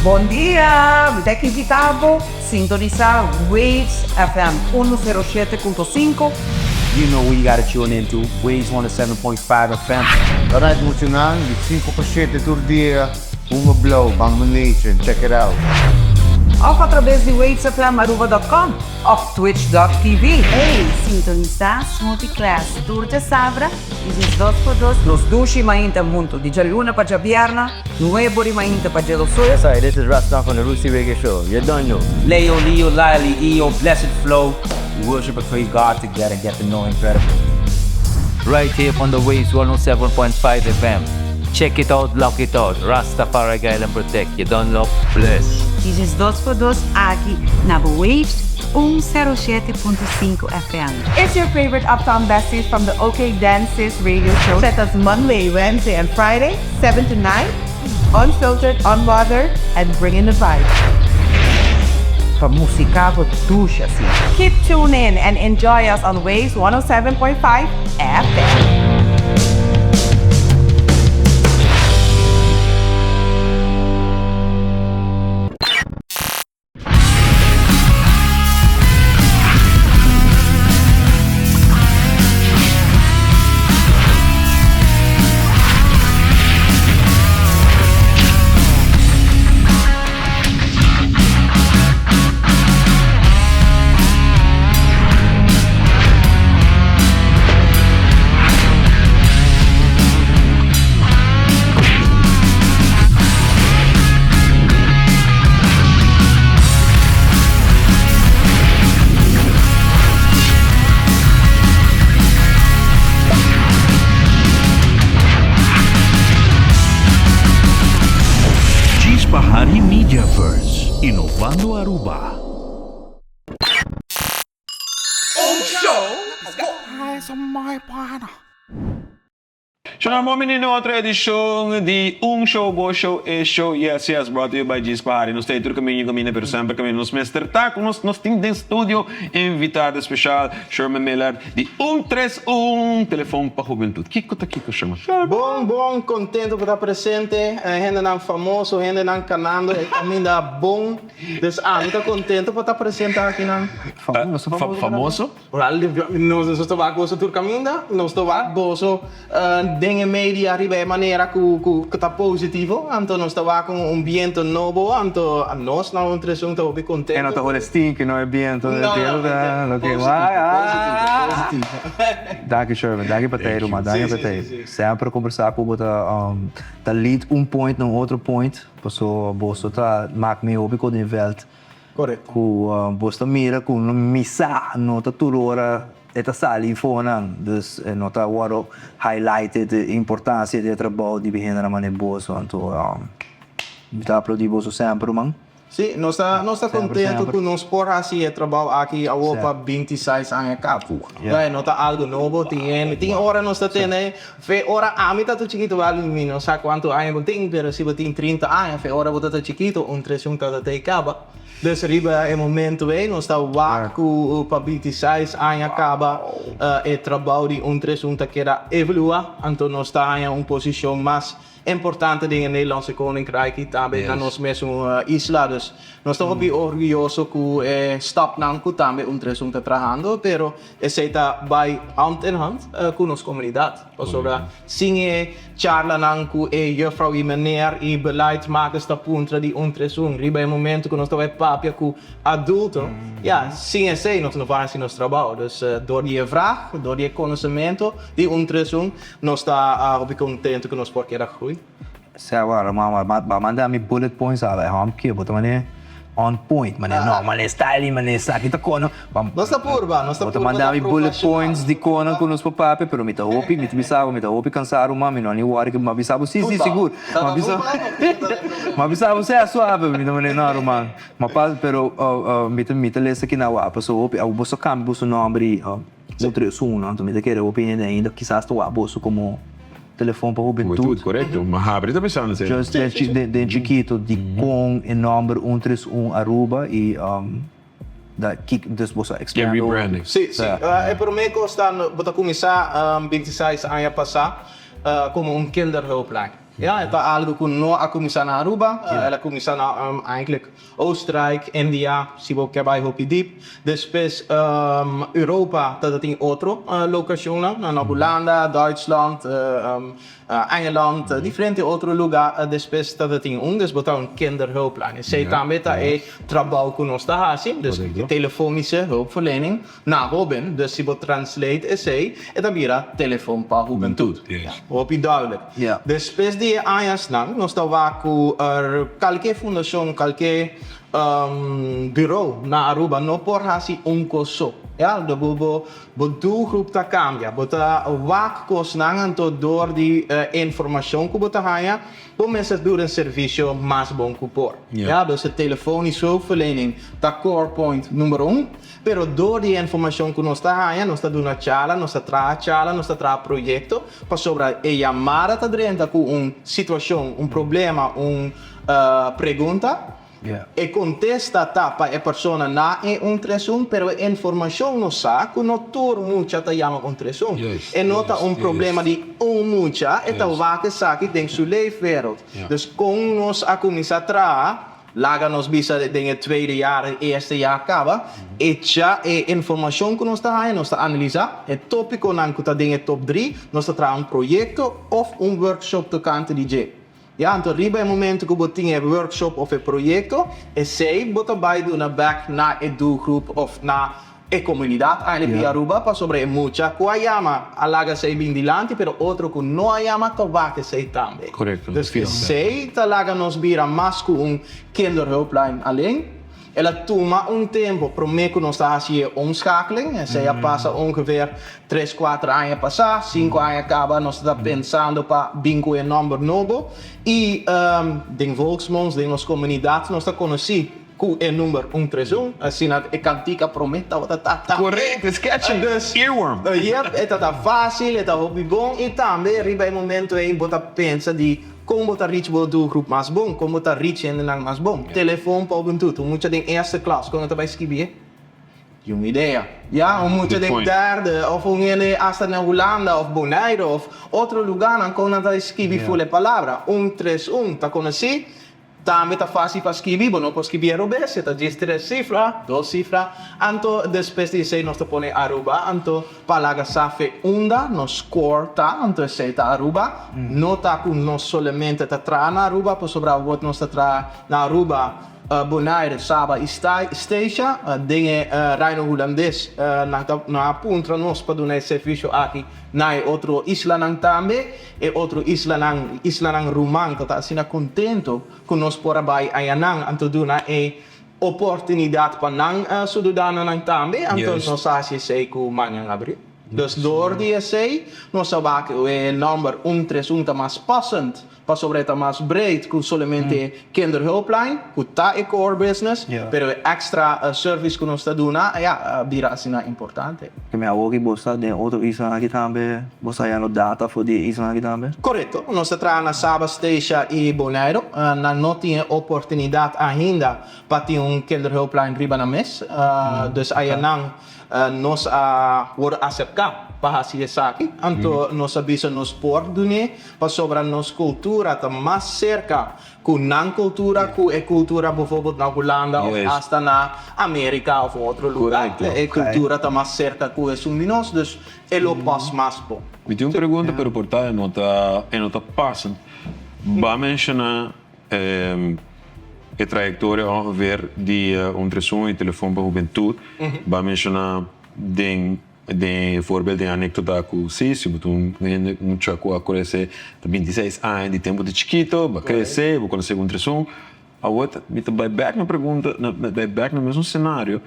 Bon dia! Mi ta invita bo sintonisa Waves FM 107.5. You know who you gotta tune in to, Waves 107.5 FM. Alright muchanan, di 5 pa 7 tur dia, Hunga Blauw, Bangma Nation, check it out. Of atrabes di wavesfmaruba.com of twitch.tv. Hey, sintonisa Smoothie Class tur djasabra di 12 pa 2. Nos dushi mainta hunto di djaluna pa djabierna, nuebo di mainta pa djedosul. Yes I, this is Rasta from the Rootsy Reggae Show, you done know. Leo, Leo, Lily, Eo, Blessed Flow, we worship and praise God together and get to know Him better. Right here on the Waves 107.5 FM. Check it out, lock it out. Rastafari guide and protect. You done know, bless. Di 12 pa 2 aki na bo Waves 107.5 FM. It's your favorite Uptown Besties from the OK Dances radio show. Set us Monday, Wednesday, and Friday, 7 to 9. Unfiltered, unbothered, and bring in the vibe. Pa musica bo dushi asina. Keep tuned in and enjoy us on Waves 107.5 FM. Djis pa Hari Mediaverse, inovando Aruba. Shona bon bini na otro edishon di Un Show Bo Show E Show Yes Yes brought to you by Djis Pahari. Nos ta ei tur kaminda kaminda pero semper kaminda nos mester ta ku nos. Nos tin den studio invitado especial Sherman Miller di 131 Telefon pa Hubentud. Kiko ta kiko Sherman? Bon bon contento pa ta presente hendenan famoso hendenan canando e caminda bon dus ami ta contento pa ta presente akinan. Famoso famoso? Nos ta wak goso tur kaminda, nos ta wak goso den e media riba e manera ku ta positivo, anto nos ta wak un biento nobo, anto nos na un tres un ta hopi kontento. E no ta hole stinky no e biento, e biento ta loke Positivo, positivo, positivo. Danki Sherman, danki pa tei ruman, danki pa tei. Semper kombersá ku bo ta ta lead un point na un otro point, paso boso ta mak mi hopi ku den vèlt. Correcto. Cu bos ta mira cu no misa no ta tur ora e ta sali infonan, dus e no ta worde highlighted e importancia di e trabou di behendenan manera boso, anto mi ta aplaudi boso semper ruman. Si, nos ta nos ta Semper, contento semper. cu nos por haci e trabou aki awor pa bintiseis aña caba. Yeah. No ta algo nobo, tin hende, tin ora nos ta tene, fe ora ami ta ta chikito wèl mi no sa cuanto aña bo tin, pero si bo tin trinta aña fe ora bo ta ta chikito un tres un ta ta tei caba. Dus riba e momento ei nos ta wak ku pa bintiseis aña kaba e trabou di un tres un ta keda evaluá, anto nos ta haña un posishon mas importante den e Nederlandse Koninkrijk i tambe na nos mesun isla. Dus nos ta hopi orguyoso ku e stapnan ku tambe un tres un ta trahando, pero Esei ta bai hand in hand ku nos komunidat, pasobra sin e charlanan ku e juffrouw i meneer i beleidsmakers ta puntra di un tres un riba e momento ku nos ta bai papia ku adulto, ya, sin esei nos no por hasi nos trabou. Dus dor di e vraag, dor di e konosementu di un tres un, nos ta hopi kontentu ku nos por keda groei. Sea wara mama ba manda mi bullet points aba e hòm ke bo ta mane on point mane no mane style mane esaki ta kono Nos ta purba nos ta bo ta purba manda ta mi bullet profesional points di kono ku nos por papia pero mi ta hopi mi ta bisa bo mi ta hopi kansa ruman mi no a ni wòri ke mi a bisa bo si si Futbal sigur ta mi a ta bisa futbal no ta den problema mi a bisa bo sea suave mi ta mane no ruman ma pas pero mi ta mi ta lesa kina wak paso hopi abo boso a kambia boso nòmber i otro esun anto mi ta kere hopi hende ainda kisas ta wak boso komo Telefon pa hubentud. Hubentud, korekto. Ma habri ta pensando esei. Just den den chikito di kon e nomber un tres un Aruba i da kik dus boso a Yeah, expando. rebranding. Sí, sí. E promé kos ta bo ta kuminsá bintiseis aña pasá komo un kinderhulplijn. Ja, e ta algo cu no a cuminsa na Aruba, el a cuminsa na eigenlijk Oostenrijk, India, si bo ke bai hopi diep. Despues Europa ta tin otro locacionnan, na Hulanda, Duitsland, Engeland, diferente otro luga. Despues ta tin un, dus bo ta un kinderhulplijn. Esey tambe ta e trabou cu nos ta haci, dus telefonische hulpverlening na hoben. Dus si bo translate esey, e ta bira telefon pa hubentud. Hopi duidelijk. Despues di e añasnan nos ta wak cu kalke fundacion, kalke bureau na Aruba no por haci un cos so. Ya, bo bo bo doelgroep ta cambia. Bo ta wak cosnan anto door di e informacion cu bo ta haña bo mester duna un servicio mas bon cu por. Ya, dus e telefonisch hulpverlening ta core point number un. Pero dor di e informashon ku nos ta haña, nos ta duna charla, nos ta traha charla, nos ta traha proyekto, pasobra e yamada ta drenta ku un situashon, un problema, un pregunta. E kontesta ta pa e persona na e un tres un, pero e informashon nos sa ku no tur mucha ta yama un tres un. E no ta un problema di un mucha, e ta wak esaki den su leefwereld. Dus kon nos a kuminsá traha? Laga nos bisa den e tweede jaar, e eerste jaar kaba, echa e informashon ku nos ta haña, nos ta analisá e tópikonan ku ta den e top dri, nos ta traha un proyekto òf un workshop tokante di dje. Ya, anto riba e momento ku bo tin e workshop òf e proyekto, esei bo ta bai duna bèk na e doelgroep òf na E comunidad ANP Aruba pasobra e mucha cu a yama a laga esey bin dilanti pero otro cu no a yama ta wak esey tambe. Correcto. Dus esey ta laga nos bira mas cu un kinderhulplijn alleen. El a tuma un tempo prome cu nos ta haci e omschakeling. Esey a pasa ongeveer tres cuater aña pasa, cinco aña caba nos ta pensando pa bin cu e nomber nobo y den volksmond den nos comunidad nos ta conoci Ku e number un tres un, asina e kantika promé tabata ta ta. Korekto, es catchy, Dus, earworm. yep, e ta ta fásil, e ta hopi bon i tambe riba e momento ei bo ta pensa di kon bo ta reach bo doelgroep mas bon, kon bo ta reach hendenan mas bon. Telefon pa hubentud, un mucha den eerste klas kon e ta bai skibié? Tin un idea. Ya, un mucha den derde of un hende asta na Hulanda of Bonaire of otro lugánan kon nan ta skibi ful e palabra. Un tres un ta konosí. Tambe ta fásil pa skibi, bo no por skibi e robes, e ta djis tres sifra, dos sifra, anto despues di esei nos ta pone Aruba, anto pa laga sa fe unda nos core ta, anto esei ta Aruba, no ta ku nos solamente ta traha na Aruba, pasobra awor nos ta traha na Aruba, Bonaire, Saba i Statia, den e Reino Hulandes nan ta nan a puntra nos pa duna e servisio aki na e otro islanan tambe. E otro islanan, islanan ruman ta ta asina contento cu nos por a bay ayanan, anto duna e oportunidad pa nan ciudadanonan tambe, anto nos a haci esey cu mañan abril. Dus door di esey nos a wak e nomber un tres un ta mas passend pasobra e ta mas breed cu solamente kinderhulplijn, cu ta e core business, pero e extra service cu nos ta duna, ya, a bira asina importante. Ke mi awor ki bo sta den otro isla aki tambe, bo sta hayando data for di e isla aki tambe? Korekto. Nos ta traha na Saba, Statia i Boneiru. Nan no tin e oportunidat ainda pa tin un kinderhulplijn riba nan mes. Dus ayanan nos a wòrdu aseptá pa hasi esaki. Anto nos a bisa nos por dun'é pasobra nos kultura ta mas serka Ku nan kultura ku e kultura bijvoorbeeld na Hulanda of hasta na Amerika of un otro lugar. E kultura ta mas serka ku esun di nos, dus e lo pas mas bon. Mi tin un pregunta pero por ta e no ta e no ta pasen. Bo a menshoná e trayektoria ongeveer di un tresun i telefon pa hubentut. Bo a menshoná den Den e voorbeeld den anekdota ku si, si bo ta un hende mucha ku a krese ta bintiseis aña di tempu di chikito, bo a krese, bo konosé un tresun. Awor mi ta bai bèk na pregunta, bai bèk na mesun senario,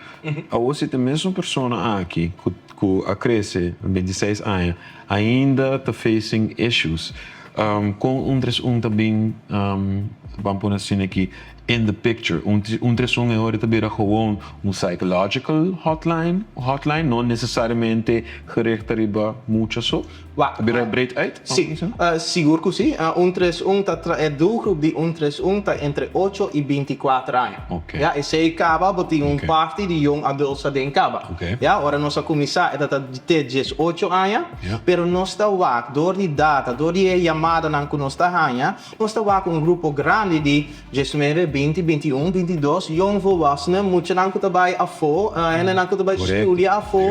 awor si ta e mesun persona aki ku ku a krese bintiseis aña ainda ta facing issues, kon un tresun ta bin, ban pone asina aki, In the picture, un tres un e ora ta bira gewoon un psychological hotline, hotline, no necesariamente gericht riba mucha so. Ta bira breed uit? Sí, sigur cu sí. Un tres un ta tra, e doelgroep di un tres un ta entre ocho y binticuater aña. Ya, esey caba bo tin un parti di young adults aden caba. Ya, ora nos a cuminsa e ta ta te diesocho aña, pero nos ta wak door di data, door di e yamada. yamadanan ku nos ta haña, nos ta wak un grupo grandi di diesnuebe, binti, bintiun, bintidos jongvolwassenen, muchanan ku ta bai afó, hendenan ku ta bai studia afó,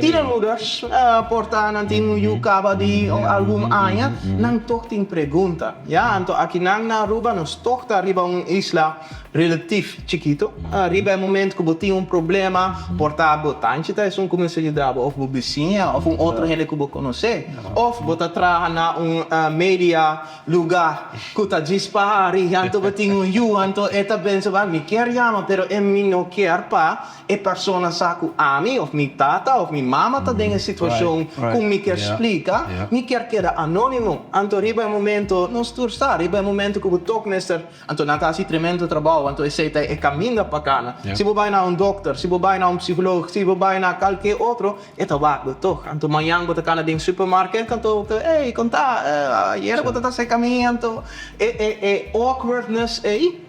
tienermoeders, por ta nan tin un yu kaba di algun aña, nan tog tin pregunta. Ya, anto akinan na Aruba nos tog ta riba un isla relatief chikito. Riba e momento ku bo tin un problema, por ta bo tanchi ta esun ku mester yuda bo, òf bo bisiña, òf un otro hende ku bo konosé, òf bo ta traha na un media lugá ku ta djis pa hari, anto bo tin un yu, anto e ta pensa, Wak, mi kier yama, pero e mi no kier pa e persona sa ku ami òf mi tata òf mi mama ta den e situashon ku mi kier splika, mi kier keda anónimo. Anto riba e momento, nos tur sa, riba e momento ku bo tok mester Anto nan ta hasi tremendo trabou, anto esei ta e kaminda pa kana. Si bo bai na un dokter, si bo bai na un psikoloog, si bo bai na kalke otro, e ta wak bo tog. Anto mañan bo ta kana den supermarket, anto bo ta, ey, kon ta? Ayera bo ta ta seka mi, anto e e e awkwardness ei,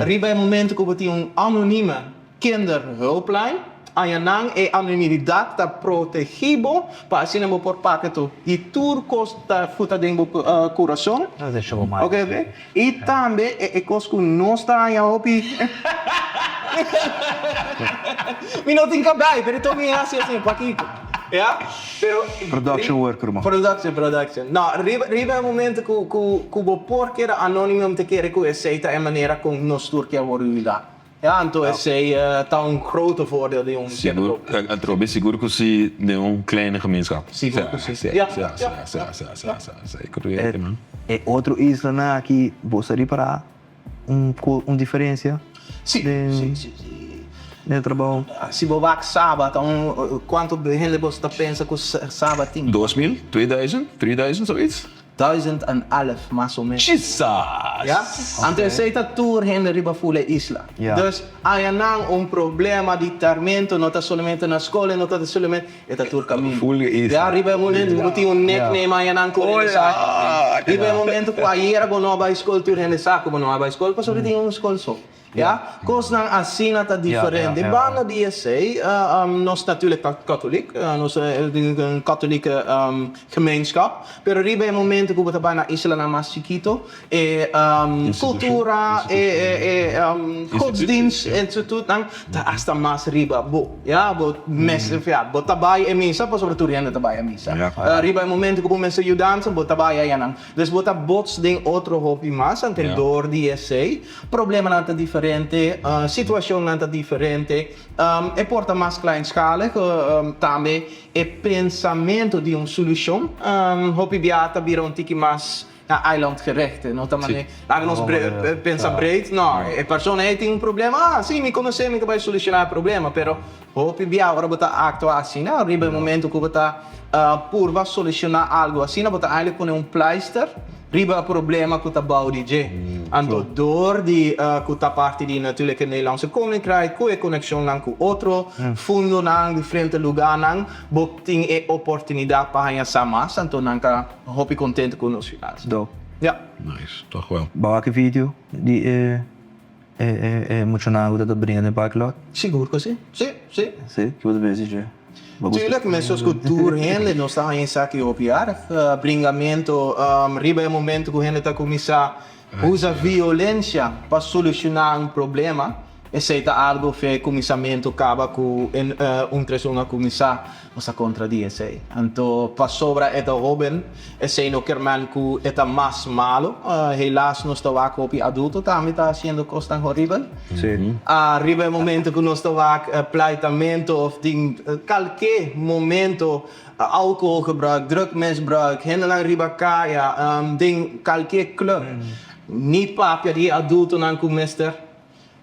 riba e momento ku bo tin un anonieme Kinderhulplijn, añanan e anonimidat ta protegí bo pa asina bo por papia tur di tur kos ta ku ta den bo kurason. Ok ok. I tambe e kos ku nos ta haña hopi Mi no tin kabei pero to mi hasi asina pakiko ya pero Production worker man. Production production. No riba riba e momento ku ku ku bo por keda anonimo mi ta kere ku esei ta e manera kon nos tur ke wòrdu yuda. Ja, anto esei ta un grote voordeel di un Sigur, atrobe sigur ku si den un kleine gemeenschap. Sigur ku si. Sí, Ja, sí, ja, sí, sí, ja, sí, ja. sí, sí, correcto, man. E otro islanan aki bo sa ripará un un diferencia Sí, den sí, sí, sí. den trabou? Si bo wak Saba ta un kuantu hende bo ta pensa ku Saba tin? 2000, 2000, 3000, zoiets? 1011 mas o menos. Jesus! Ya? Anto esei ta tur hende riba ful e isla. Dus aya nan un problema di tarmento no ta solamente na skol e no ta solamente, e ta tur kaminda. Ful e isla. Ya, riba e momento ku bo tin un nickname aya nan ku hende sa. Riba e momento ku ayera bo no a bai skol tur hende sa ku bo no a bai skol pasobra tin un skol so. Ya, kosnan asina ta diferente. Banda di esei, nos natuurlijk ta katolik, nos ta un katolike gemeenschap, pero riba e momento ku bo ta bai na islanan mas chikito, e kultura, e godsdienst, instituutnan ta asta mas riba bo. Ya, bo mester, ya, bo ta bai e misa pasobra tur hende ta bai e misa. Riba e momento ku bo mester yudansa, bo ta bai ayanan. Dus bo ta bots den otro hopi mas, anto dor di esei, Problemanan ta diferente, situacionnan ta diferente, e por ta mas kleinschalig, tambe e pensamento di un solucion hopi bia ta bira un tiki mas eilandgericht, no ta mane laga nos pensa breed, no, e persona ei tin un problema, ah si mi conoce mi ta bai soluciona e problema, pero hopi bia ora bo ta actua asina riba e momento cu bo ta purba soluciona algo asina bo ta eigenlijk pone un pleister Riba e problema ku ta bou di dje. Anto dor di ku ta parti di natuurlijk e Nederlandse Koninkrijk ku e konekshonnan ku otro fundonan, diferente lugánan, bo tin e oportunidat pa haña sa mas, anto nan ta hopi kontento ku nos finansa. Dope. Ja. Nice, toch wel. Bo wak e video di e e muchanan ku ta ta bringa den parking lot? Sigur ku si. Si, si. Si? Ki bo ta bisa dje? Tuurlijk, meskos ku tur hende nos ta haña esaki hopi erg. Bringamentu riba e momento ku hende ta kuminsá usa violensia pa solushoná un problema, esei ta algu fe kuminsamentu kaba ku un tres un a kuminsá, nos ta kontra di esei. Anto pasobra e ta hóben, esei no ker men ku e ta mas malu. Helaas nos ta wak hopi adulto tambe ta hasiendo kosnan horibel. Riba e momento ku nos ta wak pleitamento of tin kalke momento alkoholgebruik, drugmisbruik, hendenan riba kaya, den kalke club. Ni papia di e adultonan ku mester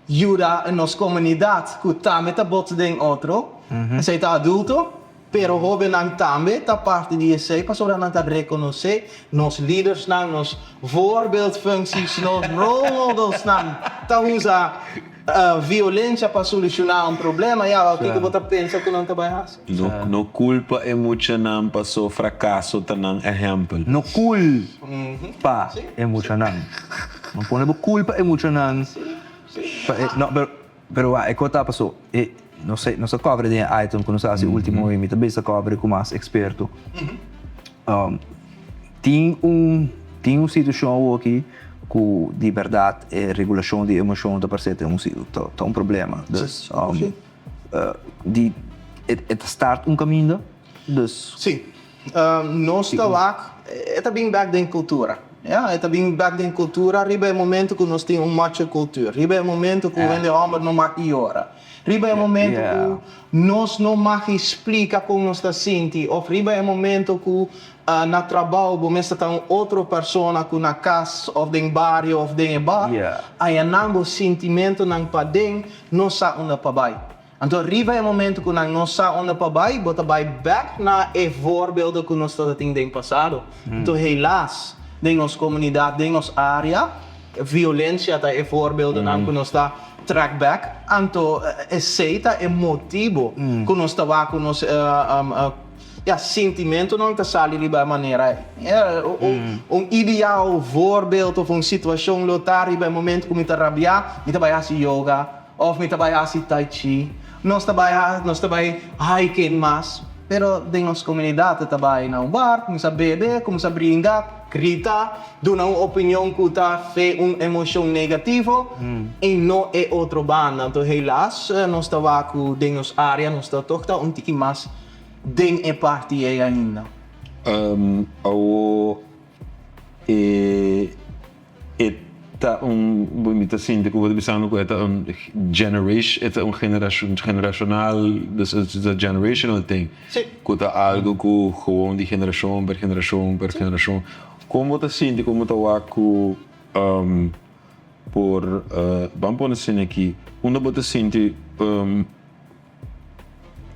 yuda nos komunidat ku tambe ta botsa den otro. Esei ta adulto. Pero hóbennan tambe ta parti di esei pasobra nan ta rekonosé nos lidersnan, nos voorbeeldfuncties, nos role modelsnan ta usa violencia pa solushoná un problema. Ya, wou kiko bo ta pensa ku nan ta bai hasi? No, no kulpa e muchanan paso frakaso ta nan ehèmpel. No kulpa e muchanan. No pone bo kulpa e muchanan pa e, no, pero. Pero wak e kota paso e nos a nos a cover den e item ku nos a hasi ultimo i mi ta bisa cover ku mas experto. Tin un. Tin un situashon awoki ku di bèrdat e regulashon di emoshon ta parse ta un ta un problema. Dus di e ta start un kaminda dus. Sí. Nos ta wak e ta bin bèk den kultura. Ya, e ta bin bèk den kultura riba e momento ku nos tin un macho kultur, riba e momento ku hende hòmber no mag yora, riba e momento ku nos no mag splika kon nos ta sinti òf riba e momento ku na trabou bo mester ta un otro persona ku na kas òf den bario òf den e bar, ayanan bo sintimentonan paden no sa unda pa bai. Anto riba e momento ku nan no sa unda pa bai, bo ta bai bèk na e voorbeelden ku nos tabatin den pasado. Anto helaas, den nos komunidat, den nos área, violensia ta e voorbeeldennan ku nos ta trèk bèk. Anto esei ta e motibu ku nos ta wak ku nos ya sintimentunan ta sali riba e manera ei. Un ideal voorbeeld òf un situashon lo ta riba e momento ku mi ta rabiá, mi ta bai hasi yoga. Of mi ta bai hasi tai chi. Nos ta bai nos ta bai hiking mas. Pero den nos komunidat ta bai na un bar, kuminsá bebe, kuminsá bringa, grita, duna un opinion ku ta fe un emoshon negativo i no e otro banda. Anto helaas nos ta wak ku den nos área nos ta tog ta un tiki mas den e parti ei ainda. Awo e E ta un, mi ta sinti ku bo ta bisando ku e ta un generation, e ta un generashon, generashonal, dus it's a generational thing. Sí. Ku ta algu ku gewoon di generashon per generashon per generashon. Kon bo ta sinti, kon bo ta wak ku por, ban pone asina aki, unda bo ta sinti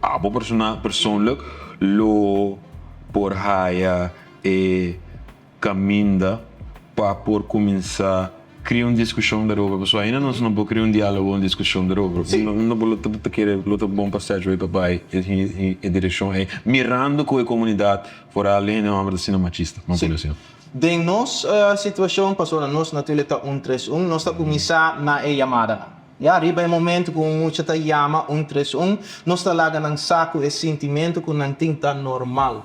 abo persona, persoonlijk lo por haya e. Caminda pa por cuminsa cria un discusion darover, pasobra ainda nos no por cria un dialogo, un discusion darover. No bo lo ta kere lo ta bon pa Sedgwick pa bay e direccion ey, mirando cu e comunidad foral den hende homber ta asina machista, ban pone asina. Den nos situacion, pasobra nos natuurlijk ta un tres un, nos ta cuminsa na e yamadanan. Ya, riba e momento ku un mucha ta yama un tres un, nos ta laga nan sa ku e sintimentu ku nan tin ta normal.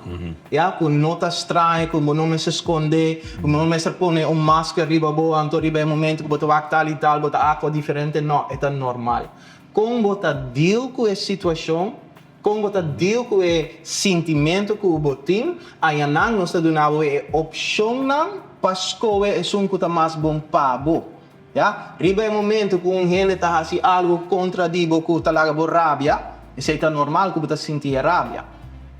Ya, ku no ta straño, ku bo no mester skondé, ku bo no mester pone un masker riba bo, anto riba e momento ku bo ta wak tal i tal bo ta aktua diferente, no, e ta normal. Kon bo ta deal ku e situashon, kon bo ta deal ku e sintimentu ku bo tin, ayanan nos ta duna bo e opshonnan pa skohe esun ku ta mas bon pa bo. Ya, riba e momento ku un hende ta hasi algu kontra di bo ku ta laga bo rabia, esei ta normal ku bo ta sinti e rabia.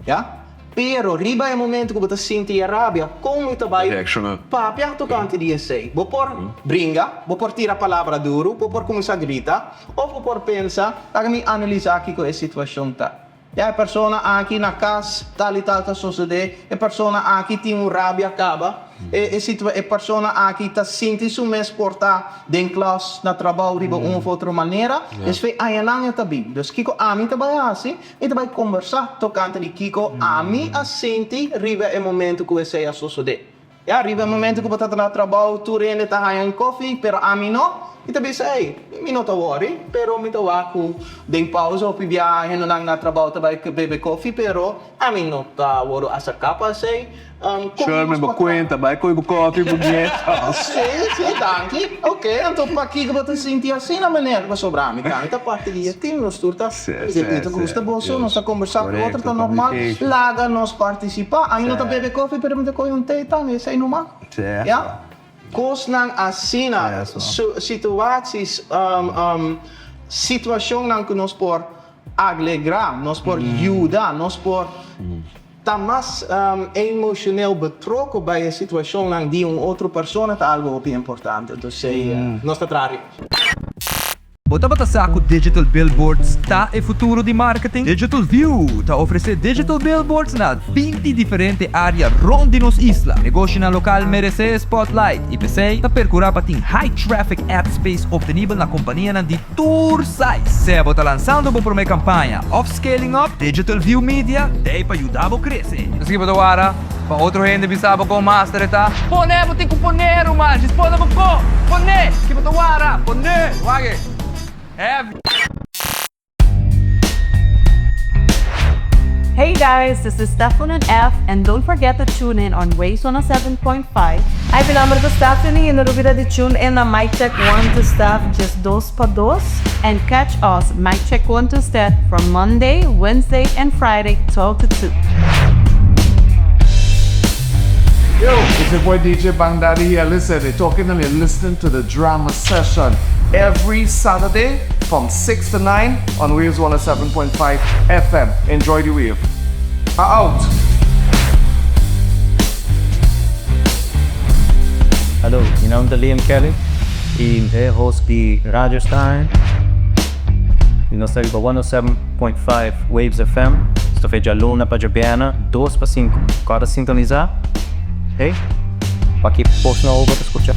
Ya, pero riba e momento ku bo ta sinti e rabia, kon bo ta bai papia tokante di esei? Bo por bringa, bo por tira palabra duru, bo por kuminsá grita, òf bo por pensa, Laga mi analisá kiko e situashon ta. Ya e persona aki na kas tal i tal ta sosodé, e persona aki tin un rabia kaba, e e situa e persona aki ta sinti su mes por ta den klas, na trabou riba un of otro manera, despues añanan e ta bin. Dus kiko ami ta bai hasi? Mi ta bai kombersá tokante di kiko ami a sinti riba e momento ku esei a sosodé. Ya, riba e momento ku bo ta na trabou tur hende ta haña un kofi, pero ami no. Mi ta bisa, ey, mi no ta wòri, pero mi ta wak ku den pausa hopi biaha hendenan na trabou ta bai bebe kofi, pero ami no ta wòrdu aserká pa esei. Kon Sherman, nos bo por kuenta, bai kohe bo kofi bo bies. Sí, sí, danki. Ok, anto pakiko bo ta sinti asina, meneer? Pasobra ami tambe ta parti di e tim, nos tur ta. Sí, sí, Mi ta sí. gusta boso, nos ta kombersá ku otro, Korekto, ta normal. communication. Laga nos partisipá. Ami no ta Sí. bebe kofi, pero mi ta kohe un te tambe, esei numa. Sí. Ya? Kosnan asina, Eso. su, situaties, um, um, situashonnan ku nos por aglegrá, nos por yuda, nos por ta mas um, emoshoneel betrokken bij e situashonnan di un otro persona ta algu hopi importante. Dus, nos ta traha riba. Bo tabata sa ku digital billboards ta e futuro di marketing? Digital View ta ofresé digital billboards na 20 diferente área rònt di nos isla. Negoshinan lokal meresé e spotlight i p'esei ta perkurá pa tin high traffic ad space optenibel na kompanianan di tur size. Sea bo ta lansando bo promé kampaña òf scaling up, Digital View Media t'ei pa yuda bo krese. Esaki bo ta wara pa otro hende bisa bo kon master e ta? Pone bo tin ku pone ruman, djis pone bo ko, pone, ki bo ta wara, pone, wak e, heavy. Hey daar! guys, this is Stefan and F and don't forget to tune in on Waves 107.5. Hi, mi nomber ta Stephanie y no lubida di tune in na Mic Check 1 to Steph 12 pa 2. And catch us Mic Check 1 to Steph from Monday, Wednesday and Friday 12 to 2. Yo, it's your boy DJ Bang Daddy here. Listen, they're talking and you're listening to the drama session every Saturday from 6 to 9 on Waves 107.5 FM. Enjoy the wave. Out. Hallo, mi nomber ta Liam Kelly y mi ta host di Radio Stein. Y nos ta riba 107.5 Waves FM. Esta fecha luna pa djabièrnè, 2 pa 5. Corda sintonisa. Hey, pa ki post nobo bo ta scucha.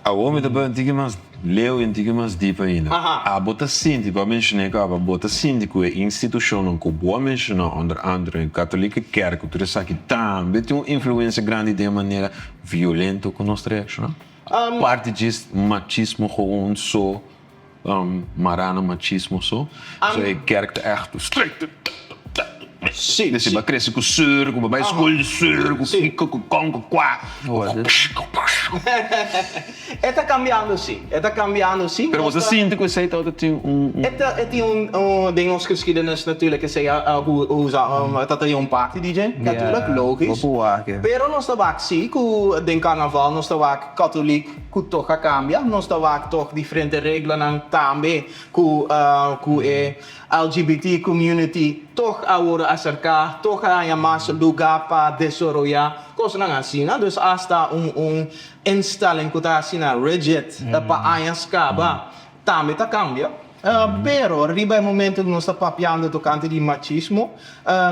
Awor mi ta bai un tiki mas leu i un tiki mas dip ainda. Abo ta sinti, bo a menshoná ku abo bo ta sinti ku e institushonnan ku bo a menshoná, onder andere e Katolike Kerk ku tur esaki tambe tin un influensia grandi den e manera violento ku nos ta reakshoná? Parti djis machismo gewoon so, mará na machismo so. So e kerk ta ègt strikto. Sí, Si bo a krese ku sùr, ku bo bai skol di sùr, ku kiko, ku kon, ku kua. E ta kambiando sí, e ta kambiando sí. Pero bo ta sinti ku esei tabata tin un. E ta e tin un un den nos geschiedenis natuurlijk esei a a usa ta tin un parti di dje natuurlijk, logisch. Pero nos ta wak sí ku den karnaval nos ta wak katolik ku tog a kambia, nos ta wak tog diferente reglanan tambe ku ku e LGBT community tog a worde acerca, tog a haña mas luga pa desaroya, cosnan asina. Dus hasta un un instelling cu ta asina rigid pa añas caba tambe ta cambia. Pero riba e momento cu nos ta papiando tocante di machismo,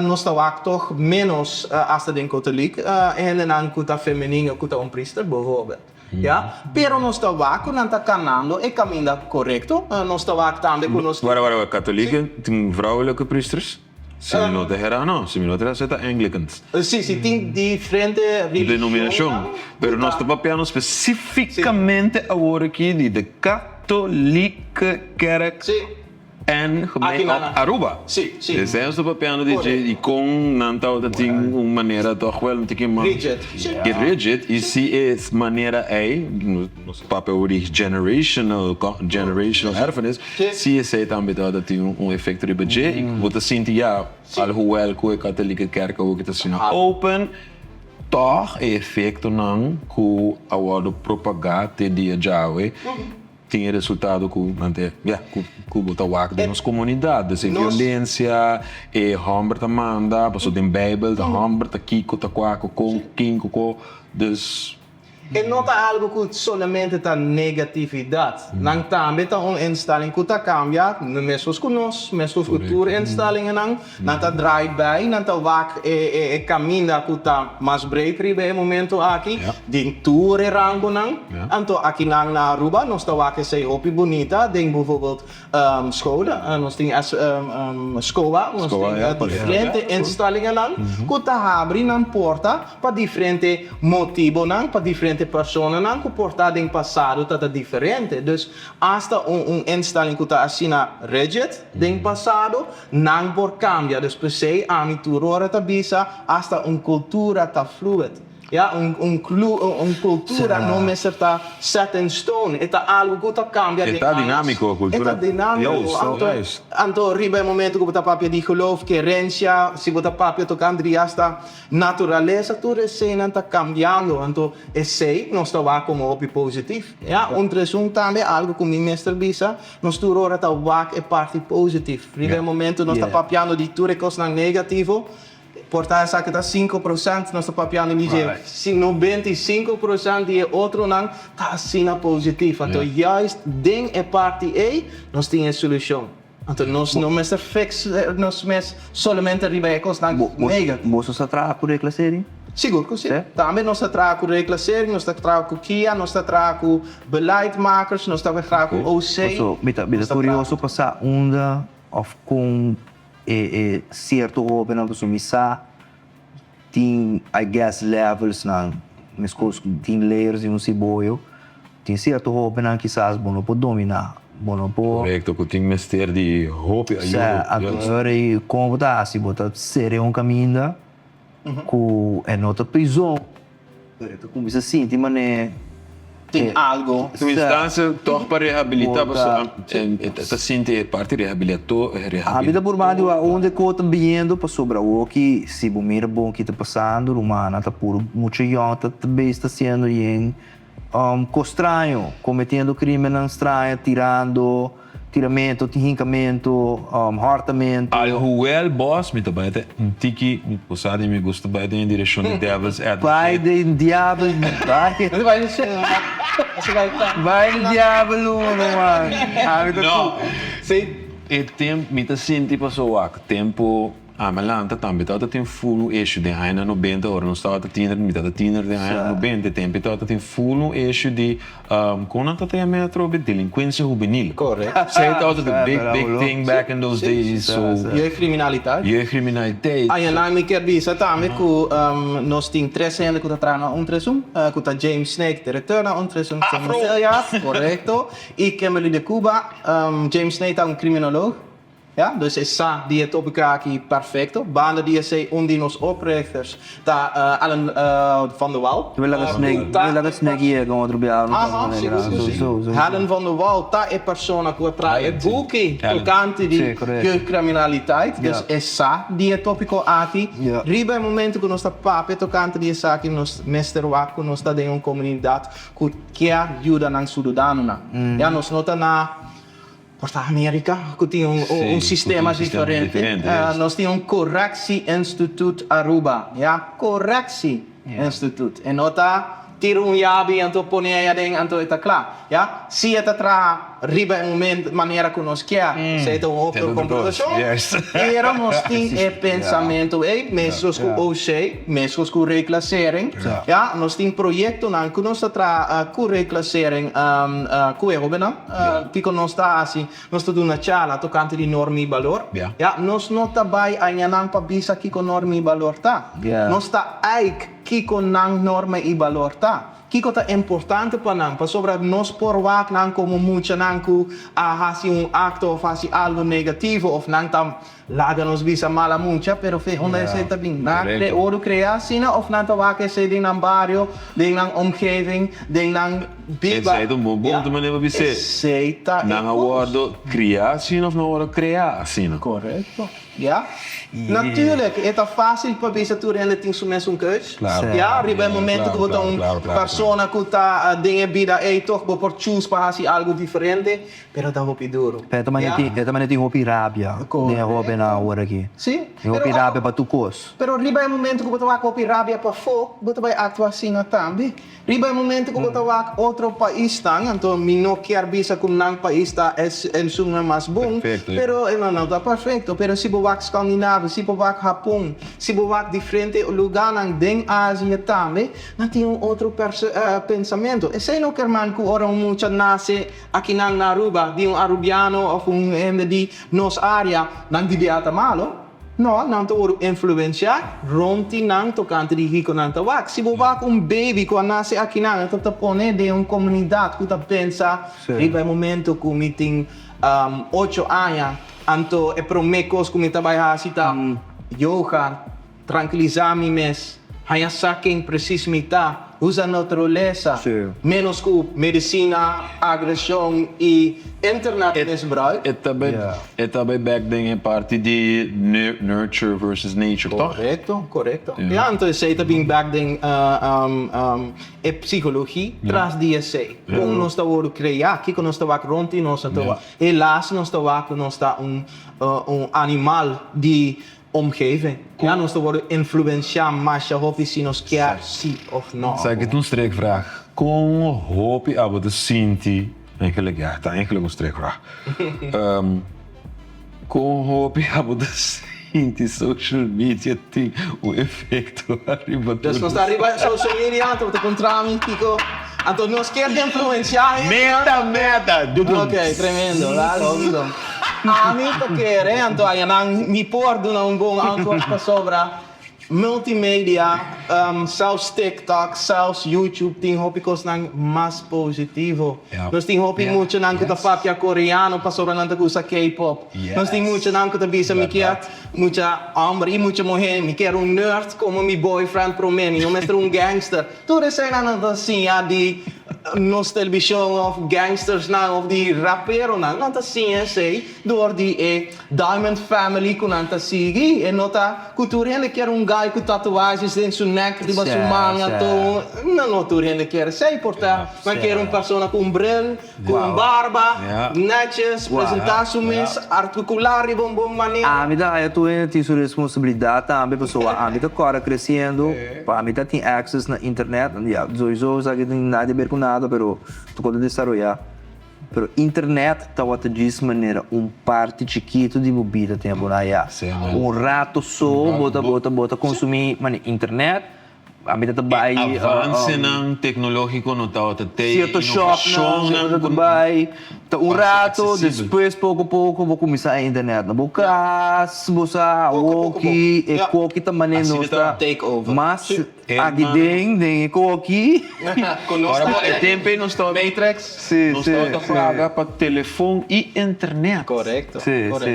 nos ta wak tog menos hasta den Kotoliek e hendenan cu ta femenino cu ta un priester bijvoorbeeld. Ya, pero nos ta wak ku nan ta kanando e kaminda korekto. Nos ta wak tambe ku nos. Wara, wara, wara, Katolieken tin vrouwelijke priesters? Si mi no ta hera, no. Si mi no ta hera, esei ta Anglicans. Si, si, tin diferente religionnan. Denominashon. Pero nos ta papiando spesifikamente awor aki di de Katolieke Kerk. En gemeen op Aruba. Sí, sí. Esei nos ta papiando di dje i kon nan tabata tin un manera tòg wèl un tiki mas Rigid. Sí. Rigid i si e manera ei, nos ta papia over di generational, generational erfenis, si esei tambe tabata tin un efekto riba dje i bo ta sinti ya alhoewel ku e Katolike Kerk awor ki ta asina open, tòg e efektonan ku a wòrdu propagá te dia djawe. Tin e resultado ku nan te, ya, ku ku bo ta wak den nos komunidat. Dus e violensia, e hòmber ta manda, pasobra den Beibel ta hòmber ta kiko, ta kua, ku kon, ku kin, ku ko. Dus. E no ta algu ku solamente ta negatividat. Nan tambe ta un instelling ku ta kambia, meskos ku nos, meskos ku tur instellingennan. Nan ta draai bij, nan ta wak e e kaminda ku ta mas breed riba e momento aki, den tur e rangonan. Anto akinan na Aruba nos ta wak esei hopi bunita den bijvoorbeeld scholen. Nos tin SCOA, nos tin diferente instellingennan ku ta habri nan porta pa diferente motibonan, pa diferente personanan ku por ta den pasado ta ta diferente. Dus hasta un un instelling ku ta asina rigid den pasado, Nan por cambia, dus p'esey ami tur ora ta bisa hasta un cultura ta fluid. Ya, un un un cultura no mester ta set in stone, e ta algo cu ta cambia den E ta añas. dinamico, E cultura. ta dinamico. Juist, Anto, juist. anto riba e momento cu bo ta papia di geloof, kerencia, si bo ta papia tocante di hasta Naturalesa tur eseinan ta cambiando, anto esei nos ta wak como hopi positif. Ya, un tres un tambe algo cu mi mester bisa, nos tur ora ta wak e parti positif. Riba e momento nos ta papiando di tur e cosnan negativo, por ta esaki ta 5%, nos ta papiando di dje 95% di e otronan ta asina positif. Anto juist den e parti ei nos tin e solucion. Anto nos no mester fix nos mes solamente riba e kosnan negativo. Boso sa traha ku reclassering? Sigur ku si. Tambe nos ta traha ku reclassering, nos ta traha ku kia, nos ta traha ku beleidmakers, nos ta traha ku OC. Paso mi ta mi ta kurioso pa sa unda òf kon e e sierto hóbennan pasobra mi sa tin I guess levelsnan meskos ku tin layers di un siboyo tin sierto hóbennan kisas bo no por dominá. Bo no por. Korekto, ku tin mester di hopi ayudo. Sa, anto ora ei kon bo ta hasi? Bo ta sere un kaminda ku e no ta prizon, pero e ta kuminsá sinti manera. Tin algo. Un instancia toch pa rehabilita pasobra e ta sinti e parti rehabiliato. Ami ta purba di wak unda ku ta biniendo pasobra awoki si bo mira bon ki ta pasando rumannan ta puru mucha yòn ta bes ta siendo yen kos straño kometiendo krimennan straño tirando Tiramento, hincamento, hortamento. Alhoewel bos, mi ta bai ta un tiki, mi por sa di mi gusta bai den e direccion di devil's advocate. Bai den diabel, bai. Bai den diabel uno man. Ami ta No, e temp mi ta sinti paso wak tempo. Ami lanta tambe tabata tin ful un issue den añanan nobenta ora nos tabata tiener, mi tabata tiener den añanan nobenta e tempo tabata tin ful un issue di con nan tabata yama e atrobe delincuencia hubenil. Esey tabata the big big thing back in those days so. Jeugdcriminaliteit. Jeugdcriminaliteit. Añanan mi kier bisa tambe cu nos tin tres hende cu ta traha na un tres un, cu ta James Snake, directeur na un tres un, Samuel Silliard, corecto, y Kimberly de Cuba. James Snake ta un criminoloog. Ya, dus e sa di e tópiko aki perfekto. Banda di esei un di nos oprichters ta Alan van der Wal. Mi laga Snake, mi laga Snake yega un otro biaha no Aha, ta sigur ku si. So, so. Helen van der Wal ta e persona ku a traha e buki tokante di jeugdcriminaliteit. Dus e sa di e tópiko aki. Riba e momento ku nos ta papia tokante di esaki nos mester wak ku nos ta den un komunidat ku kier yuda nan sududanonan. Ya, nos no ta na. Por ta America cu tin un sistema diferente. Nos tin un Correctie Instituut Aruba, ya, Correctie Instituut. E no ta tira un yabi anto pone ey aden anto e ta cla, ya. Si e ta traha riba e moment manera cu nos kier, esey ta un otro comportacion, pero nos tin e pensamento ey, mescos cu OC, mescos cu reclassering, ya. Nos tin proyectonan cu nos ta traha cu reclassering cu e hobennan. Kiko nos ta hasi? Nos ta duna charla tokante di norma i balor. Ya, nos no ta bai aña nan pa bisa kiko norma i balor ta. Nos ta aik kiko nan norma i balor ta. Kiko ta importante pa nan, pasobra nos por wak nan komo muchanan ku a hasi un akto òf hasi algu negativo òf nan ta Laga nos bisa mala mucha, pero fe unda esei ta bin? Nan a kre oro krea asina of nan ta wak esei den nan bario, den nan omgeving, den nan biba? Esei ta un bon punto manera pa bis'é. Esei ta e kos. Nan a wordo kria asina of nan a wordo krea asina? Korekto. Ya. Natuurlijk, e ta fácil pa bisa tur hende tin su mesun keus. Ya, riba e momento ku bo ta un persona ku ta den e bida ei tog bo por choose pa hasi algu diferente. Pero ta hopi duro. Pero e ta e ta manera tin hopi rabia den e hobennan awor aki. Si. Tin hopi rabia pa tur kos. Pero riba e momento ku bo ta wak hopi rabia pafó, bo ta bai aktua asina tambe. Riba e momento ku bo ta wak otro paisnan, anto mi no kier bisa ku nan pais ta esunnan mas bon, pero e no ta perfecto. Pero si bo wak Skandinavia, si bo wak Hapon, si bo wak diferente lugánan den Asia tambe, nan tin un otro pensamentu. Esei no ker man ku ora un mucha nase Akinan na Aruba, di un Arubiano of un hende di nos area, nan di bia ta malo? No, nan ta wòrdu influensiá rond di nan tokante di kiko nan ta wak. Si bo wak un baby ku a nase akinan, e ta ta pone den un komunidat ku ta pensa riba e momento ku mi tin ocho aña, anto e promé kos ku mi ta bai hasi ta yoga, Trankilisá mi mes, haña sa ken presis mi ta, usa naturalesa, ménos ku medisina, agreshon i internet misbruik. E ta bai e ta bai bek den e parti di nurture versus nature, toch? Korekto, korekto. Ya, anto esei ta bin bek den e psikologi tras di esei. Kon nos ta wòrdu kreá, kiko nos ta wak rònt di nos, anto helaas nos ta wak ku nos ta un un animal di Omgeving. Ja, nos ta wordo influenciá masha hopi si nos kier si of no. Sa ki ta un strekvraag. Kon hopi abo ta sinti, eigenlijk ja, ta eigenlijk un strekvraag. Kon hopi abo ta sinti social media tin un efecto ariba tur Dus nos ta riba social media, anto bo ta puntra mi kiko, anto nos kier influenciá hende. Meta, meta! Ok, tremendo, dale, hopi bon. Ami ta kere, anto ayanan mi por duna un bon antwoord pasobra. Multimedia, zelfs TikTok, zelfs YouTube tin hopi kosnan mas positivo. Nos tin hopi muchanan ku ta papia koreano pasobra nan ta gusta K-pop. Nos tin muchanan ku ta bisa mi kier mucha homber i mucha muher, mi kier un nerd komo mi boyfriend promé, mi no mester un gangster. Tur eseinan nan ta siña di nos televishon òf gangstersnan òf di raperonan. Nan ta siña esei dor di e Diamond Family ku nan ta sigui. E no ta ku tur hende kier un guy ku tatuajes den su nek riba su man anto no no tur hende kier esei por ta nan kier un persona ku un bril ku un barba netjes presenta su mes artikulá riba un bon manera. Ami ta haya tur hende tin su responsabilidat tambe pasobra ami ta kòrda kresiendo pa ami ta tin access na internet ya sowiso esaki tin nada di ber ku nada pero ta kos ta desaroyá. Pero internet tabata djis manera un parti chikitu di bo bida tempu nan ya. Un rato so bo ta bo ta bo ta consumi mane internet, ami ta ta bai. E avancenan tecnologico no tabata tey, Cierto shopnan bo ta ta bai, ta un rato, despues poco poco bo cuminsa e internet na bo cas, bo sa awoki e koki ta mane nos ta mas. Aki den, den e koki. Ora bo e tempo ei nos tabata Matrix. Nos tabata paga pa telefon i internet. Korekto.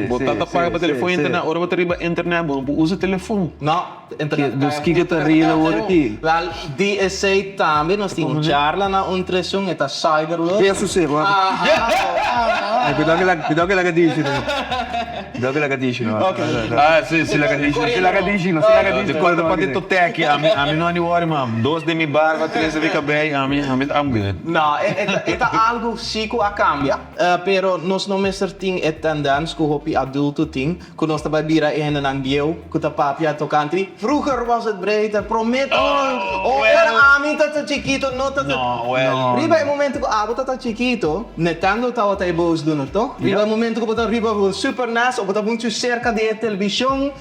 Bo tabata paga pa telefon i internet. Ora bo ta riba internet bo no por usa telefon. No, internet. Dus kiko ta real awor aki? Wel, di esei tambe nos tin un charla na un tresun, e ta cyberworld. Kea sosego. Cuidado ke laga dishi. Cuidado ke laga dishi no. Ah, si, si laga dishi, si laga dishi no, si laga dishi. Di cual parte to teki, ami, ami no a ni worry man. Dos den mi barba, tres den mi cabey, ami, ami, I'm good. No, e, e ta algo si cu a cambia, pero nos no mester tin e tendens cu hopi adulto tin, cu nos ta bay bira e hendenan bieu cu ta papia tocante vroeger was het beter, prome ta, oh, ora ami ta ta chikito no ta ta, riba e momento cu abo ta ta chikito, Nintendo tabata e boosdoener toch? Riba e momento cu bo ta riba bo Super nes of bo ta mucho cerca di e television,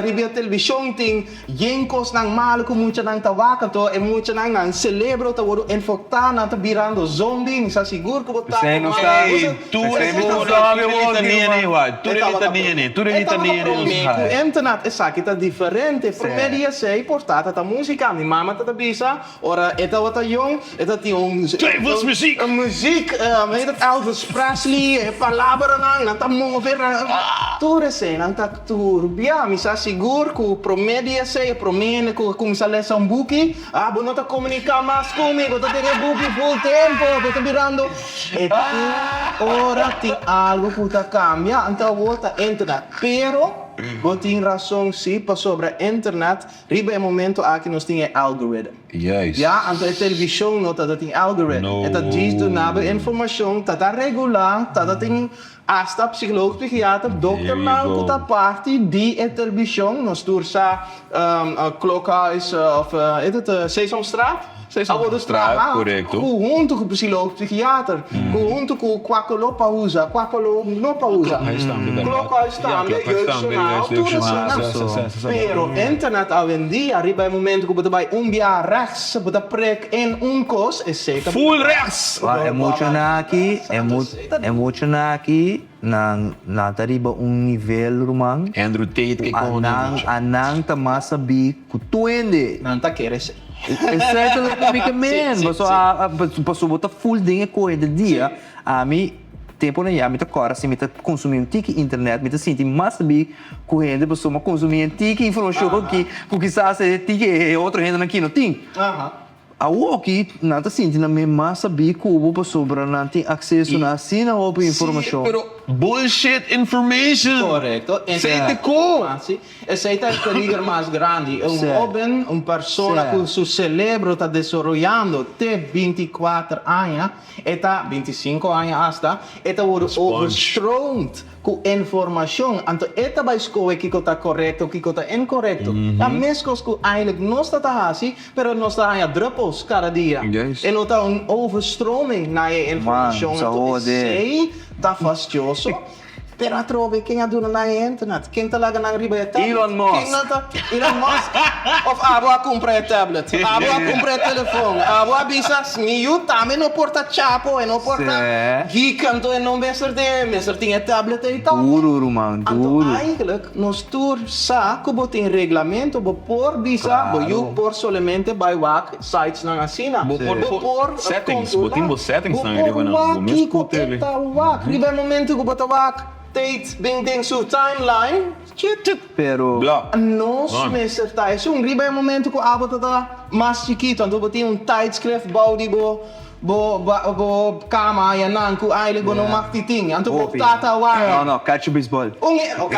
riba e television tin yen cosnan malo cu muchanan ta wak, anto e muchanan nan celebro ta wordo enfocta, nan ta birando zombie, mi sa sigur cu bo ta P'esei nos ta, Tur p'esei mi ta zombie awor e ki litania ruman. Tur e litania ne, tur e litania ne nos Prome cu internet esaki ta diferente, prome di esey por tata ta musica, mi mama ta ta bisa Ora e tabata yong, e ta tin un Duivelsmuziek! Un muziek, hoe heet het, Elvis Presley, e palabranan, nan ta move, nan, tur esei, nan ta turbia. Mi sa sigur ku promé di esei, e promé hende ku a kuminsá lesa un buki, ah, bo no ta komuniká mas ku mi, bo ta tene e buki ful tempu, bo ta birando. E tur ora tin algu ku ta kambia, anto awor ta internet. Pero, bo tin rason si, pasobra internet Riba e momento aki nos tin e algorithm. Juist. Ya, anto e television no ta ta tin algorithm. No. E ta djis duna bo informacion, ta ta regula, ta ta tin hasta psicoloog, psichiater, dokternan cu ta parti di e television. Nos tur sa Klokhuis of heet het Sesamstraat? Sesamstraat, correcto. Cu hunto cu psicoloog, psichiater, cu hunto cu cua color pa usa, cua color no pa usa. Klokhuis tambe, berdad. Klokhuis tambe, jeugdjournaal, tur eseinan. Pero internet awendia riba e momento cu bo ta bay un bia rechts, bo ta prik in un cos, esey ta. Full rechts! E muchanan aki, e muchanan aki nan nan ta riba un nivel ruman. Andrew Tate ke Ku anan anan ta mas sabí ku tur hende. Nan ta kere esey. Esey ta loke mi ke men. Pasobra pasobra bo ta full den e kohe di dia, ami temponan ya mi ta kòrda si mi ta konsumí un tiki internet mi ta sinti mas sabí Ku hende pasobra konsumí e tiki informashon ki ku kisas e tiki e otro hendenan ki no tin. Awoki nan ta sinti nan mes mas sabí ku bo pasobra nan tin akseso na asina hopi informashon. Sí, pero bullshit information! Korekto. Esei ta ko! Sí, esei ta e peliger mas grandi. Un hóben, un persona ku su selebro ta desaroyando te bintikuater aña, e ta, bintisinko aña asta, e ta wòrdu overstroomd. Ku informashon, anto e ta bai skohe kiko ta korekto, kiko ta inkorekto. Ta meskos ku eindelijk nos ta ta hasi, pero nos ta haña druppels kada dia. E no ta un overstroming na e informashon, anto esei ta fastioso. Pero atrobe ken a duna nan e internet? Ken ta laga nan riba e tablet? Elon Musk. Ken nan ta Elon Musk? Of abo a kumpra e tablet? Abo a kumpra e telefon? Abo a bisa mi yu tambe no por ta chapo, e no por ta geek, anto e no mester tin, e mester tin e tablet ei tambe. Duru ruman, duru. Anto eigenlijk nos tur sa ku bo tin reglamento, bo por bisa bo yu por solamente bai wak sites nan asina. Bo por Settings, bo tin bo settings nan riba nan. Bo por wak kiko e ta wak. Riba e momento ku bo ta wak Tate bin den su timeline, tjit tjit. Pero. Nos mester ta esun. Riba e momento ku abo ta ta mas chikitu, anto bo tin un tijdschrift bou di bo bo bo kama ayanan ku eigenlijk bo no mag di tin. Anto bo tata wak. No, no, kachi beisbòl. Un e, ok.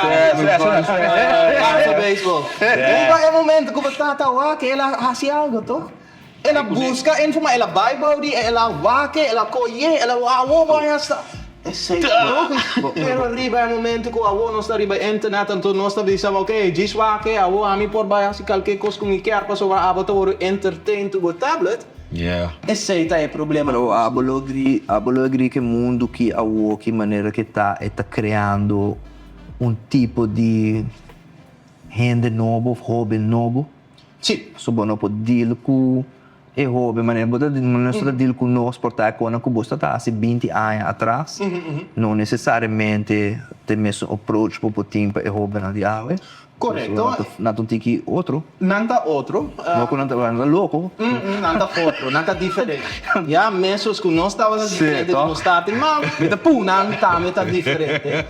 Kachi beisbòl. Riba e momento ku bo tata wak, el a hasi algo toch? El a buska informa, el a bai bou di, el a wak, el a koye, el a awor bo a sta. Esei ta lógico. Pero riba e momento ku awor nos ta riba internet anto nos ta bisa ok, djis wak, awor ami por bai hasi kalke kos ku mi kier pasobra abo ta wòrdu entertain tu bo tablet. Esei ta e problema. Pero abo lo agri, abo lo agri ku e mundu ki awor ki manera ke ta e ta kreando un tipo di hende nobo of hoben nobo. Sí. So bo no por deal ku e hoben manera bo ta nos ta deal ku nos por ta e kosnan ku bo ta hasi binti aña atras no nesesariamente ta e mesun approach bo por tin pa e hobennan di awe. Korekto. Nan ta un tiki otro. Nan ta otro. No ku nan ta nan ta loko. Nan ta otro, nan ta diferente. Ya mesos ku nos tabata diferente di nos tata i mama, nan tambe ta diferente.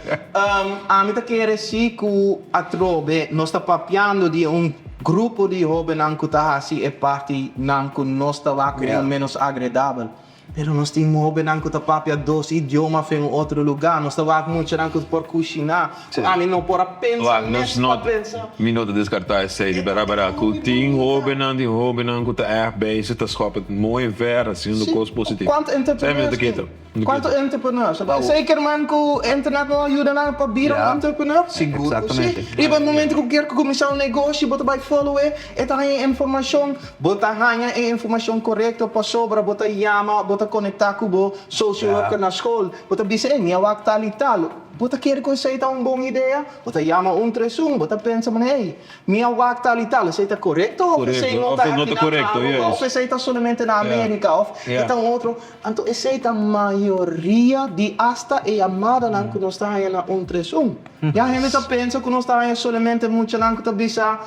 Ami ta kere si ku atrobe nos ta papiando di un grupo di hobennan ku ta hasi e partinan ku nos ta wak ku un ménos agredabel. Pero nos tin hobennan ku ta papia dos idioma fen un otro lugá. Nos ta wak muchanan ku por kushiná. Ku ami no por a pensa mes pa pensa. Mi no ta deskartá esei di bèrdat bèrdat ku tin hobennan tin hobennan ku ta ègt bezig ta skòp et mooi ver hasiendo kos positivo. Kuantu entrepreneurs tin? Kuantu entrepreneurs? Zeker man ku internet no a yuda nan pa bira un entrepreneur? Sigur ku si. Riba e momento ku kier kuminsá un negoshi bo ta bai follow e, e ta haña e informashon. Bo ta haña e informashon korekto pasobra bo ta yama, bo ta konektá ku bo social worker na skol. Bo ta bisa, ey, mi a wak tal i tal. Bo ta kere ku esei ta un bon idea? Bo ta yama un tres un, bo ta pensa, hey, Mi a wak tal i tal, esei ta korekto òf esei no ta aki na Aruba òf esei ta solamente na Amerika òf e ta un otro. Anto esei ta mayoria di asta e yamadanan ku nos ta haña na un tres un. Ya hende ta pensa ku nos ta haña solamente muchanan ku ta bisa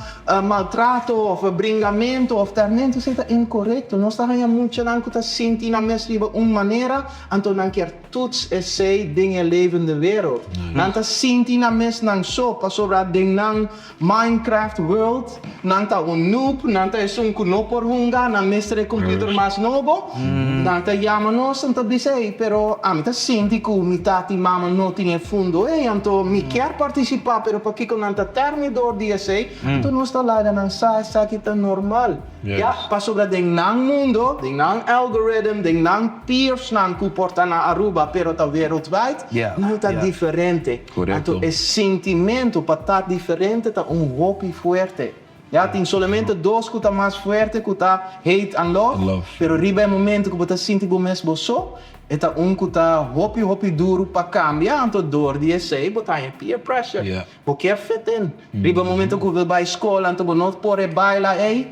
maltrato òf bringamentu òf tèrmentu, esei ta inkorekto. Nos ta haña muchanan ku ta sinti nan mes riba un manera, anto nan kier Toets esei den e levende wereld. Nan ta sinti nan mes nan so pasobra den nan Minecraft world nan ta un noob, nan ta esun ku no por hunga, nan mester e computer mas nobo. Nan ta yama nos, nan ta bisa ei, pero ami ta sinti ku mi tata i mama no tin e fundo ei, anto mi kier partisipa pero pakiko nan ta tèrmi dor di esei? Anto nos ta laga nan sa esaki ta normal. Ya, pasobra den nan mundo, den nan algorithm, den nan peersnan ku por ta na Aruba pero ta wereldwijd, nan ta diferente. Anto e sintimento pa ta diferente ta un hopi fuerte. Ya, tin solamente dos ku ta mas fuerte ku ta hate and love, pero riba e momento ku bo ta sinti bo mes bo so, E ta un ku ta hopi hopi duru pa kambia, anto dor di esei bo ta haña peer pressure. Bo kier fit in. Riba e momento ku bo bai skol anto bo no por e baila ei,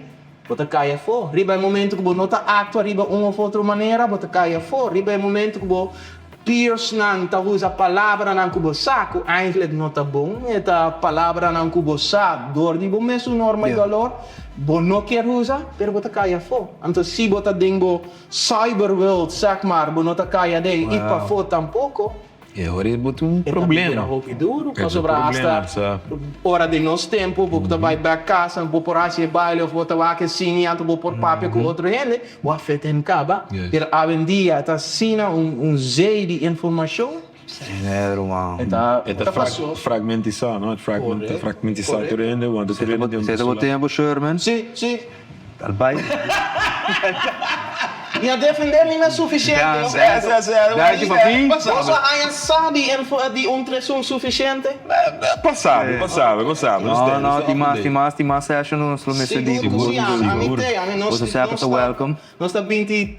bo ta kai afó. Riba e momento ku bo no ta aktua riba un òf otro manera, bo ta kai afó. Riba e momento ku bo peersnan ta usa palabranan ku bo sa ku eindelijk no ta bon, e ta palabranan ku bo sa dor di bo mesun norma i balor, bo no kier usa, pero bo ta kai afó. Anto si bo ta den bo Cyberworld zeg maar, bo no ta kai aden y pafó tampoco. E ora ei bo tin un problema. E ta bira hopi duru, pasobra hasta ora di nos tempo bo ta bai bek casa, bo por haci e baile of bo ta wak e cine anto bo por papia cu otro hende, bo a fit in caba. Pero awendia ta asina un zee di informacion. Ruman. E ta fragmentisa, no? E ta fragmentisa tur hende, want tur hende tin un Seta bo tempo, Sherman. Si, si. Tal bai. Mi a defendé mi mes sufisiente. Danki papi. Boso a haña sa di di un tresun sufisiente? Pasabe, pasabe, pasabe. No, no, tin mas, tin mas, tin mas session nos lo mester di. Sigur ku si, ami te, ami nos. Boso semper ta welcome. Nos ta binti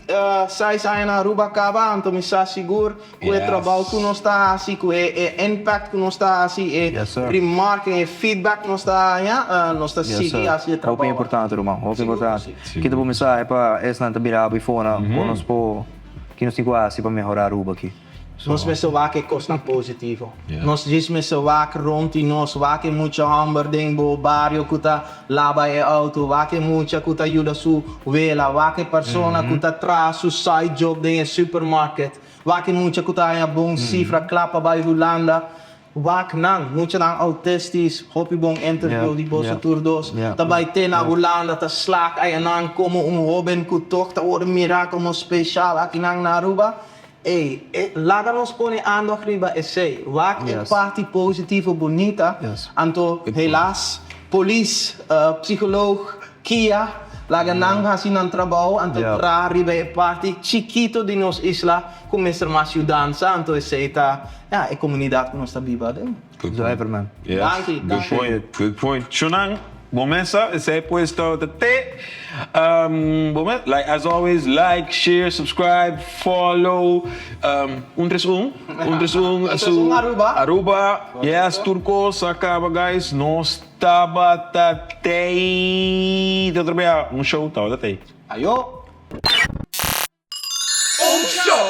seis aña na Aruba caba, anto mi sa sigur cu e trabao cu nos ta haci, cu e impact cu nos ta haci, e remarken, e feedback cu nos ta haña, nos ta sigui haci e trabao. Hopi importante ruman, hopi importante. Kita bo mensahe pa esnan ta bira abo ifona, con nos por, ki nos tin cu haci pa mehora Aruba aki? Nos mester wak e kosnan positivo. Nos djis mester wak rond di nos, wak e mucha hòmber den bo bario ku ta laba e outo, wak e mucha ku ta yuda su wela, wak e persona ku ta traha su side job den e supermarket, wak e mucha ku ta haña bon sifra kla pa bai Hulanda. Wak nan, muchanan autistis, hopi bon interview di boso tur dos, ta bai te na Hulanda ta slag ayanan komo un hoben ku tog ta wòrdu mirá komo speshal akinan na Aruba. Ey, e laga nos pone aandacht riba esey. Wak e parti positivo bunita, anto helaas polis, psycholoog, kia, laga nan haci nan trabao, anto traha riba e parti chikito di nos isla cu mester mas yudansa, anto esey ta, ya, e comunidad cu nos ta biba aden. Zuiver man. Yes, Danki, good danki. point, good point. Shunan, bo mesa, esei pues tabata te. Bo mes, like as always, like, share, subscribe, follow. Un tres un, un tres un, Un tres un Aruba. Aruba, yes, tur kos a kaba guys, nos tabata tei. Te otro bia, un show tabata tei. Ayo. Un show.